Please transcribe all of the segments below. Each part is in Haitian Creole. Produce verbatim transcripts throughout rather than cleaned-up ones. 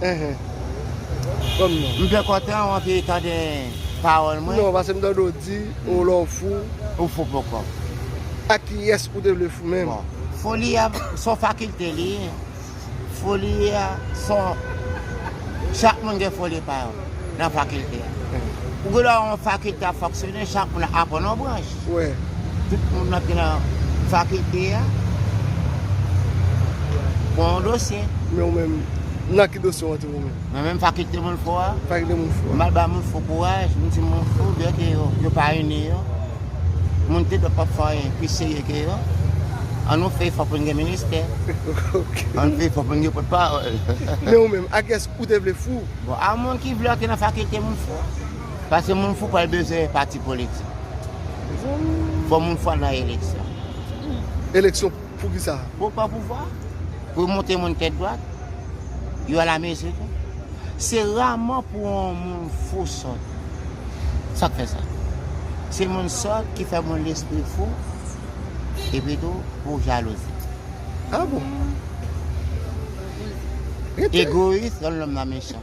Enhen. Kòm non. M te kontan w anvi tande pawòl mwen. Non, paske m tande w di, ou lè w fou. Ou fou pou kòb. Ak kiyès ou te vle fou menm? Bon, foli a, se yon fakilte li ye. Foli a, se yon, chak moun gen foli pa yo nan fakilte a. Ou gen lè yon fakilte ap fonksyone, chak moun ap aprann yon branch. Wi. Tout moun nan ki nan fakilte a, gen yon dosye. Men ou menm, nan ki dosye w antre ou menm? Mwen menm fakilte moun fou a. Fakilte moun fou a. M al ba moun fou kouraj, m di moun fou, byen ke yo, yo pa ini yo. Moun te dwèt p ap fè anyen pi serye ke yo. Ann nou fè efò pou n gen ministè. Ok. Ann fè efò pou n gen pòtpawòl. Men ou menm, ak kiyès ou te vle fou? Bon, a moun ki vle antre nan fakilte moun fou. Paske moun fou pral bezwen pati politik. Fò moun fou al nan eleksyon. Eleksyon pou kisa? Pou pran pouvwa. Pou monte moun tèt dwat. Yo al amezi tou. Se raman pou yon moun fou sòt. Sa k fè sa? Se moun sòt ki fè moun lespri fou. Epi tou, pou jalouzi. Ah bon? Egoyis, rann lòm nan mechan.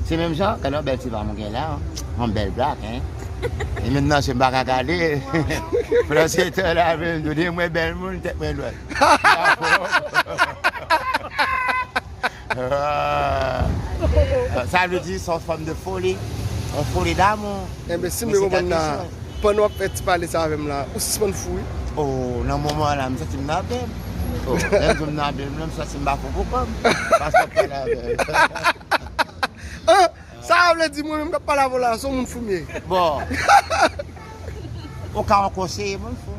Se menm jan, gade yon bèl ti fanm ou gen la, yon bèl blak, hein. E mentnan, se m pa ka gade. Pandan se tan la, menm, tou de mwen bèl moun, tèt mwen dwèt. Ah. Sa vle di, se yon fòm de foli, yon foli damou. Enben, si m byen konprann la, pandan w ap fè ti pale sa avè m la, ou sispann fou, wi. Oh, nan moman la, m santi m nan bèm. Oh, lè m di m nan bèm, la, m santi m pa fou pou kò m. Paske w ap pale avè m. Ah, sa vle di mwen menm k ap pale avè w la, se yon moun fou m ye. Bon. Ou ka yon konseye moun fou.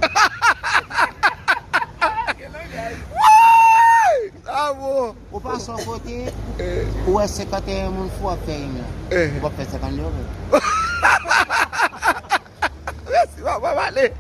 Woy! Sa bon. Ou pase yon kote, ou wè senkanteyen moun fou ap fè reyinyon. Eh. Ou p ap fè senkannde menm. Mèsi, papa, m ale.